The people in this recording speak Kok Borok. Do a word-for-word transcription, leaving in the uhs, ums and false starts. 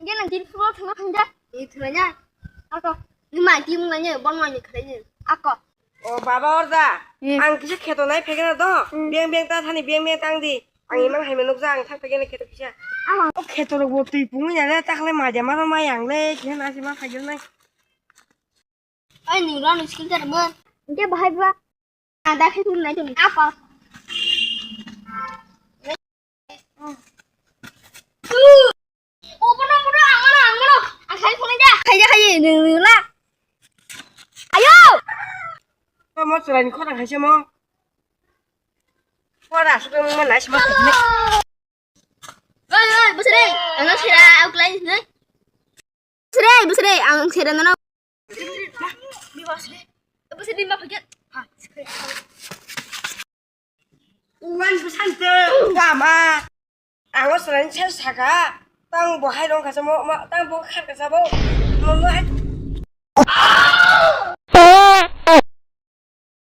Hingke nang tini phuru thangna phangja. Ni thangna. Ako. Ni ma ti mung nanya, bon ma ni khalai ni. Ako. O baba orda. Hmm. Ang kisa kheto nai phegena do. Hmm. Beng beng ta thani beng beng tang di. Ang iman hai manuk ja ang thang phegena kheto kisa. Ama. O kheto rok bo twi pungwi nai le ta khlai ma ja ma ma yang le khe na si ma phai nai. Ai ni ro ni skin jar mon. Hingke bahai ba. Ada khe thum nai thum. Apa? Oh, bono, bono, ang mano, ang mano. Ang khai phone ja. Khai ja, khai, nung, nung la. Ayo! Mo chwraini khorang hai se mo. Khorang asuk mo nai se mo. Oi, oi, bwswrwi, ang sera, ang klai, ne? Bwswrwi, bwswrwi, ang sera nono. Uan bwsante kama. Ang o chwraini sero saka. Tang bo hai rong kasa mo, ma, tang bo khat kasa bo. Mo, mo hai.